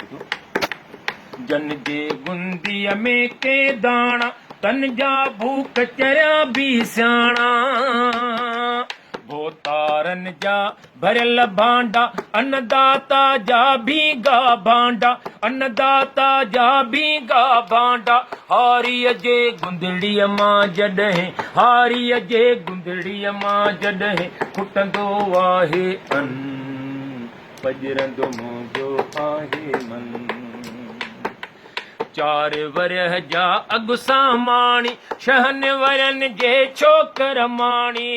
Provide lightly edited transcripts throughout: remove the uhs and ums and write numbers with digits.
ٿو. جن جي گنديء ۾ ڪي داڻا، تن جا ڀوڪ چريا به سياڻا. ڀوتارن جا ڀريل ڀانڊا، انّداتا جا ڀينگا ڀانڊا، انّداتا جا ڀينگا ڀانڊا. هاريء جي گندڙيء مان جڏهن، هاريء جي گندڙيء مان جڏهن کٽندو آهي ان. پڄرندو منهنجو آهي من. چار ورهيه جا اڳ ساماڻي، ڇهن ورهين جي ڇوڪر ماڻي.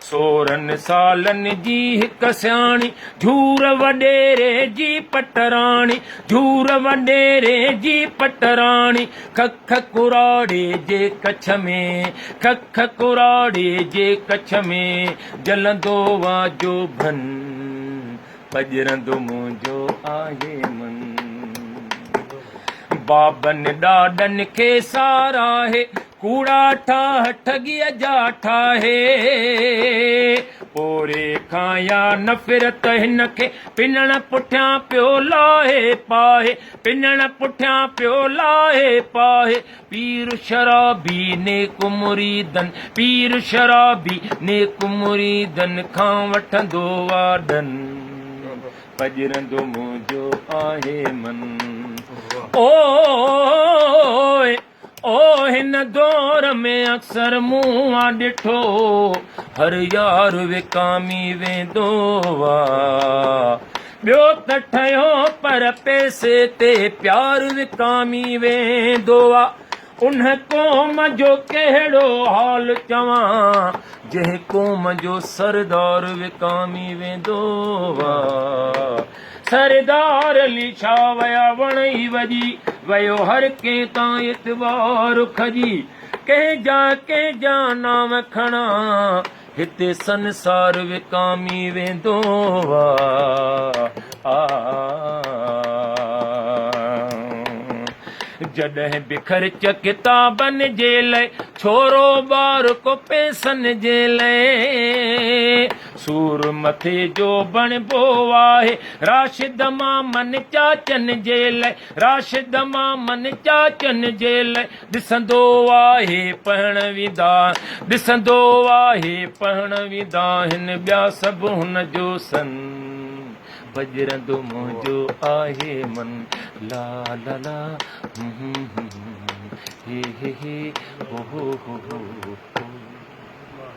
سورهن سالن جي هڪ سياڻي، جھور وڏيري جي پٽراڻي، جھور وڏيري جي پٽراڻي. کک ڪراڙي جي ڪڇ ۾، کک ڪراڙي جي ڪڇ ۾، جلندو آ جوڀن، پڄرندو منهنجو آهي من. بابن ڏاڏن کي ساراهي، ڪوڙا ٺاهه ٺڳيء جا ٺاهي. پوري کان يا نفرت هن کي، پنڻ پٺيان پيو لاهي پاهي، پنڻ پٺيان پيو لاهي پاهي. پير شرابي نيڪ مريدن، پير شرابي نيڪ مريدن کان وٺندو آ ڏن، پڄرندو منهنجو آهي من. اوء او هن دور ۾ اڪثر مون آ ڏٺو، هر يار وڪامي ويندو آ. ٻيو ته ٺهيو پر پئسي تي پيار وڪامي ويندو آ. ان قوم جو ڪهڙو حال چوان، جنهن قوم جو سردار وڪامي ويندو آ. سردار علي شاهه ويا وڻ ئي وڄي ويو هر ڪنهن تان اعتبار کڄي ڪنهن جا ڪنهن جا نانء کڻان هتي سنسار وڪامي ويندو آ. جڏهن به خرچ ڪتابن جي لئه، ڇورو ٻار ڪو پئسن جي لئه، سور مٿي جو بڻبو آهي، راشد مامن چاچن جي لئه، راشد مامن چاچن جي لئه، ڏسندو آهي پهڻ ويندا، ڏسندو آهي پهڻ ويندا هن ٻيا سڀ هن جو سن، پڄرندو منهنجو آهي من، لا لا لا هون هون هون هي هي هي هو هو هو هو.